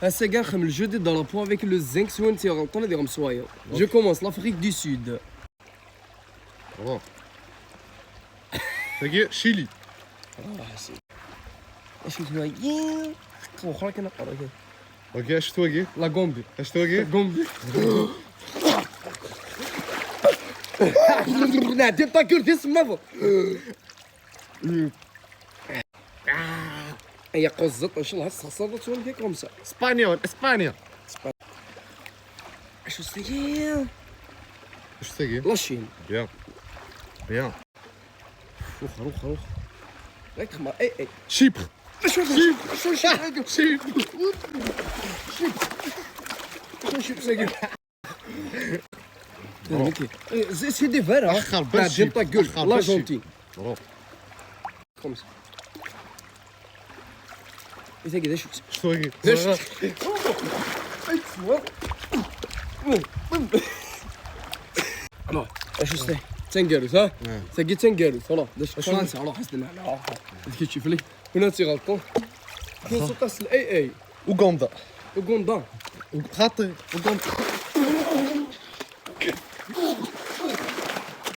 هسا كاع خمل jeu des drapeaux avec le zinc سوين تيغلطون ديال مسوايا. Je commence, l'Afrique du Sud. روح. تاكي شيلي. اش تواكي اخرى كنقرا. OK, اش تواكي؟ La Gambie. اش تواكي؟ Gambie. نعدي طاكور ديال السمافو. هي قزط ان شاء الله الصلصه تولي comme ça. اسبانيا اسبانيا. اش سير؟ اش تاكي؟ La Chine. Bien bien. روح روح روح. غير تخمر اي اي. Chypre. شو شو شو؟ Chypre. شو شو ساكن؟ C'est des verts. أخر باش نعدي طاكور. أخر باش. l'Argentine. روح. Comme ça. إذا كذا شو؟ اش تواكي؟ اش سي تنقالوس ها تاكي تنقالوس روح داش فرنسا روح حسن معنا كي تشوف لي هنا تيغلطو كاين سوطاس الاي اي. اوغندا. اوغندا. خاطي اوغندا.